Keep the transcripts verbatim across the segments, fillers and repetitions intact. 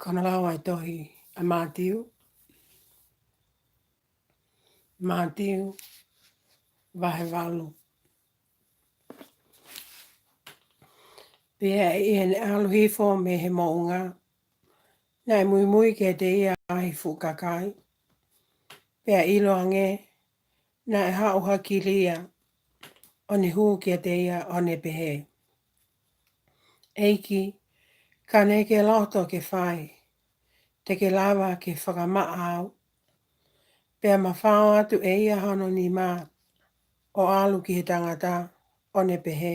Ko hono lau ʻa e tohi ʻa Mātiu. Mātiu, vahe valu. Pea ʻi heʻene ʻalu hifo mei he moʻunga, naʻe muimui kiate ia ʻa e ngaahi fuʻu kakai. Pea ʻiloange, naʻe haʻu ha kilia, ʻo ne hū kiate ia, ʻo ne pehē, ʻEiki, ka ne ke loto ke fai, te ke lava ke fakamaʻa au. Pea mafao atu ʻe ia hono nima, ʻo ʻalu ki he tangata, ʻo ne pehē,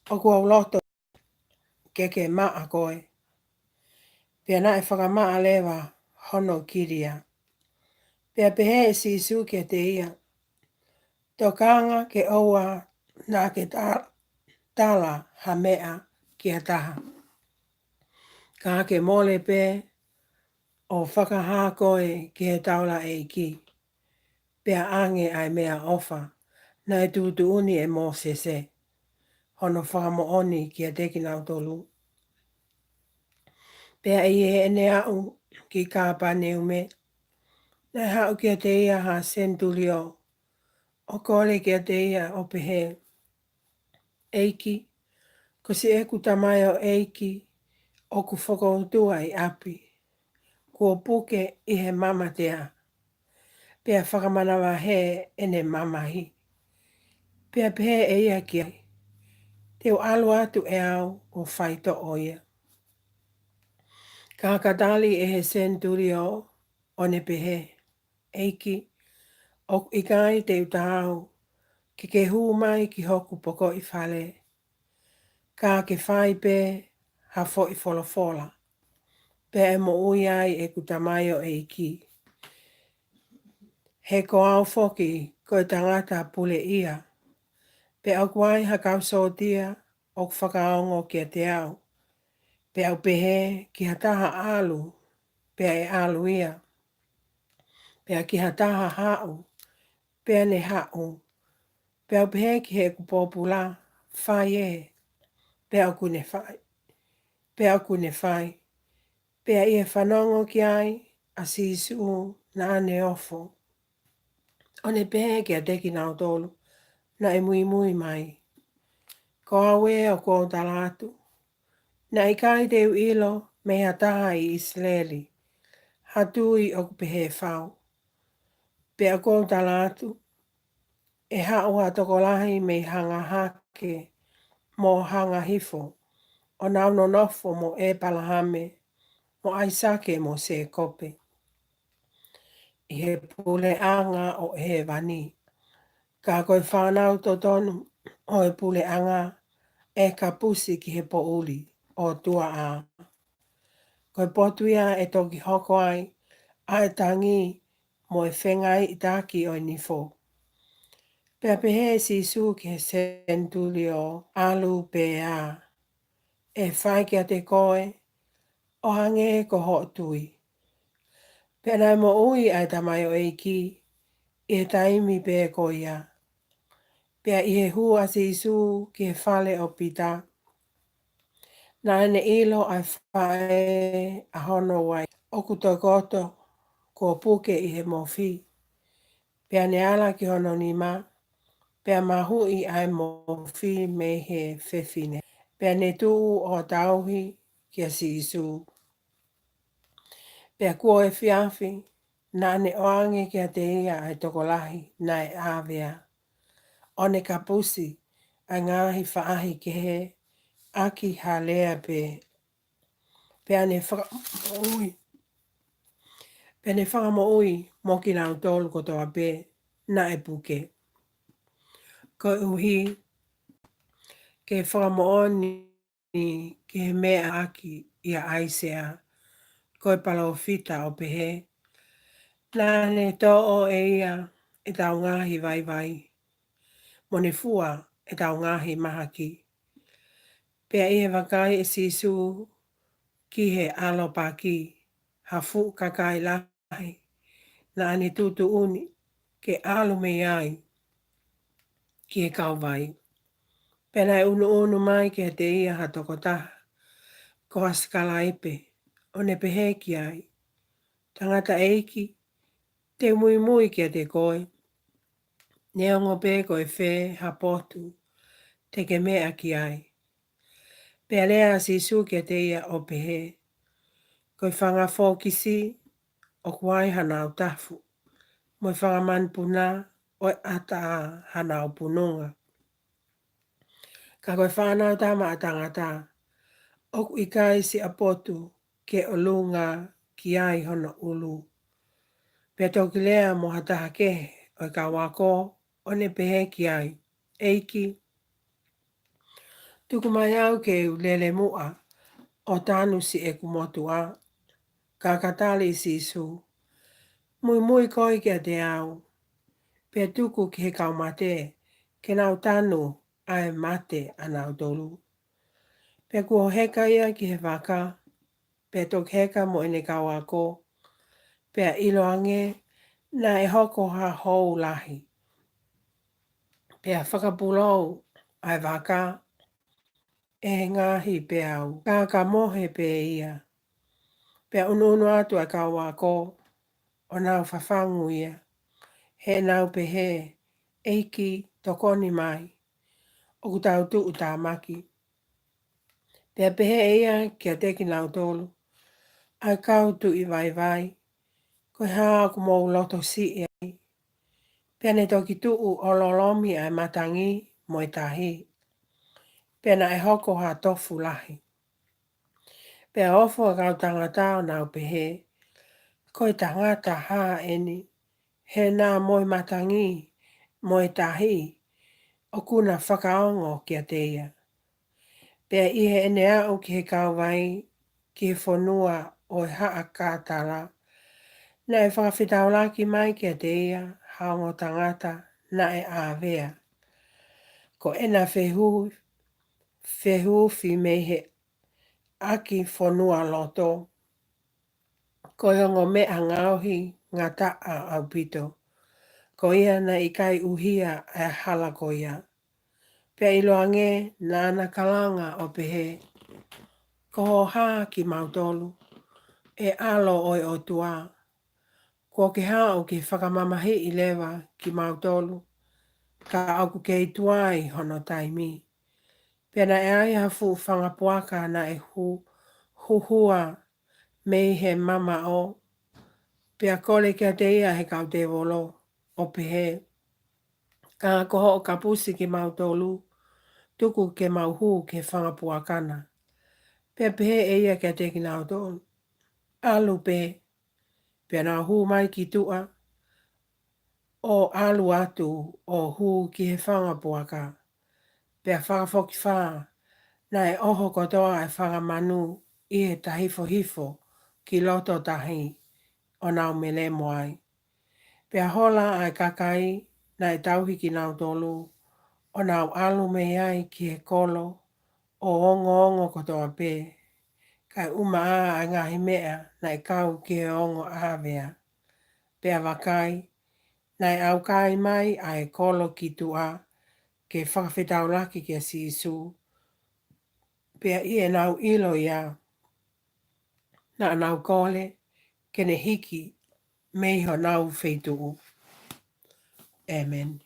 ʻOku ou loto ke ke maʻa koe. Pea naʻe fakamaʻa leva hono kilia. Pea pehē ʻe Sīsū kiate ia, Tokanga ke ʻoua naʻa ke ta-, tala ha meʻa ki ha taha. Ka ke mole pē ʻo fakahā koe ki he taulaʻeiki, pea ʻange ʻa e meʻaʻofa naʻe tuʻutuʻuni ʻe Mōsese, hono fakamoʻoni kiate kinautolu. Pea ʻi heʻene aʻu ki Kāpaneume, naʻe haʻu kiate ia ha senitulio, ʻo kole kiate ia ʻo pehē, ʻEiki, ko siʻeku tamaioʻeiki ʻoku fokoutua ʻi ʻapi, kuo puke ʻi he mamatea, pea fakamanavahē ʻene mamahi. Pea pehē ʻe ia ki ai, Te u ʻalu atu ʻe au ʻo faitoʻo ia. Ka ka tali ʻe he senitulio, ʻo ne pehē, ʻEiki, ʻoku ʻikai te u taau ke ke hū mai ki hoku pokoʻi fale, ka ke fai pē ha foʻi folofola, pea ʻe moʻui ai ʻeku tamaioʻeiki. He ko au foki ko e tangata puleʻia, pea ʻoku ai ha kau sōtia ʻoku fakaongo kiate au. Pea u pehē ki ha taha ʻalu, pea ʻe ʻalu ia. Pea ki ha taha haʻu, pea ne haʻu. Pea u pehē ki heʻeku pōpula, Fai ē, pea ʻoku ne fai. Pea ʻoku ne fai. Pea ʻi he fanongo ki ai ʻa Sīsū, naʻa ne ofo, ʻo ne pehē kiate kinautolu naʻe muimui mai, Ko au ē ʻoku ou tala atu, naʻe ʻikai te u ʻilo mei ha taha ʻi ʻIsileli ha tui ʻoku pehē fau. Pea ʻoku ou tala atu, ʻe haʻu ha tokolahi mei hanga hake mo hanga hifo, ʻo nau nonofo mo ʻEpalahame, mo ʻAisake, mo Sēkope, ʻi he puleʻanga ʻo hēvani. Ka ko e fānau totonu ʻo e puleʻanga ʻe kapusi ki he poʻuli ʻo tuaʻā. Ko e potu ia ʻe toki hoko ai ʻa e tangi mo e fengaiʻitaki ʻo e nifo. Pea pehē ʻe Sīsū ki he senitulio, ʻAlu pē ā, ʻe fai kiate koe ʻo hangē ko hoʻo tui. Pea naʻe moʻui ʻa e tamaioʻeiki ʻi he taimi pē ko ia. Pea ʻi he hū ʻa Sīsū ki he fale ʻo Pita, naʻa ne ʻilo ʻa e faʻē ʻa hono uaifi ʻoku tokoto kuo puke ʻi he mofi. Pea ne ala ki hono nima, pea mahuʻi ʻa e mofi mei he fefine. Pea ne tuʻu ʻo tauhi kia Sīsū. Pea kuo efiafi, naʻa ne ʻoange kiate ia ʻa e tokolahi naʻe ʻāvea, ʻo ne kapusi ʻa e ngaahi faʻahikehe ʻaki ha lea pē. Pea ne fakamoʻui, pea ne fakamoʻui mo kinautolu kotoa pē naʻe puke. Koeʻuhi ke fakamoʻoni ki he meʻa ʻaki ʻia ʻAisea, ko e palōfita, ʻo pehē, Naʻa ne toʻo ʻe ia ʻetau ngaahi vaivai, mo ne fua ʻetau ngaahi mahaki. Pea ʻi he vakai ʻe Sīsū ki he ʻalopaki ha fuʻu kakai lahi, naʻa ne tuʻutuʻuni ke ʻalu mei ai ki he kauvai. Pea naʻe ʻunuʻunu mai kiate ia ha tokotaha, ko ha sikalaipe, ʻo ne pehē ki ai, Tangataʻeiki, te u muimui kiate koe, neongo pē ko e fē ha potu te ke meʻa ki ai. Pea lea ʻa Sīsū kiate ia ʻo pehē, Ko e fanga fōkisi ʻoku ai hanau tafu, mo e fanga manupuna ʻo e ʻataʻatā hanau pununga. Ka ko e Fānautama ʻa Tangata, ʻoku ʻikai siʻa potu ke ʻolunga ki ai hono ʻulu. Pea toki lea mo ha taha kehe ʻo e kau ako, ʻo ne pehē ki ai, ʻEiki, tuku mai au ke u lele muʻa ʻo tanu siʻeku motuʻa. Ka ka tali ʻe Sīsū, Muimui koe kiate au, pea tuku ki he kau mate ke nau tanu ʻa e mate ʻanautolu. Pea kuo heka ia ki he vaka, pea toki heka mo ʻene kau ako, pea ʻiloange naʻe hoko ha hou lahi. Pea fakapulou ʻa e vaka ʻe he ngaahi peau, ka ka mohe pē ia. Pea ʻunuʻunu atu ʻa e kau ako ʻo nau fafangu ia, heʻenau pehē, ʻEiki, tokoni mai, ʻoku tau tuʻutāmaki. Pea pehē ʻe ia kiate kinautolu, ʻA e kau tuʻi vaivai, ko e hā ʻoku mou loto siʻi ai? Pea ne toki tuʻu ʻo lolomi ʻa e matangi mo e tahi. Pea naʻe hoko ha tofu lahi. Pea ofo ʻa e kau tangata ʻo nau pehē, Ko e tangata hā eni, he naʻa mo e matangi mo e tahi ʻoku na fakaongo kiate ia? Pea ʻi heʻene aʻu ki he kauvai, ki he fonua ʻo e haʻa Katala, naʻe fakafetaulaki mai kiate ia ha ongo tangata naʻe ʻāvea. Ko ʻena fehu-, fehufi mei he ʻaki fonua loto, ko e ongo meʻa ngaohi ngataʻa ʻaupito, ko ia naʻe ʻikai ʻuhia ʻa e hala ko ia. Pea ʻiloange naʻa na kalanga ʻo pehē, Ko hoʻo hā kimautolu, ʻe ʻAlo ʻo e ʻOtua? Kuo ke haʻu ke fakamamahiʻi leva kimautolu, ka ʻoku kei tuai hono taimi. Pea naʻe ai ha fuʻu fanga puaka naʻe hu-, huhua mei he mamaʻo, pea kole kiate ia ʻe he kau tēvolo ʻo pehē, Ka ko hoʻo kapusi kimautolu, tuku ke mau hū ki he fanga puaka na. Pea pehē ʻe ia kiate kinautolu, ʻAlu pē. Pea nau hū mai ki tuʻa, ʻo ʻalu atu ʻo hū ki he fanga puaka. Pea fakafokifā, naʻe ʻoho kotoa ʻa e fanga manu ʻi he tahifo hifo ki loto tahi, ʻo nau melemo ai. Pea hola ʻa e kakai naʻe tauhi kinautolu, ʻo nau ʻalu mei ai ki he kolo, ʻo ongoongo kotoa pē, kae ʻumaʻā ʻa e ngaahi meʻa naʻe kau ki he ongo ʻāvea. Pea vakai, naʻe ʻaukai mai ʻa e kolo ki tuʻa, ke fakafetaulaki kia Sīsū. Pea ʻi heʻenau ʻilo ia, naʻa nau kole ke ne hiki mei honau feituʻu. ʻĒmeni.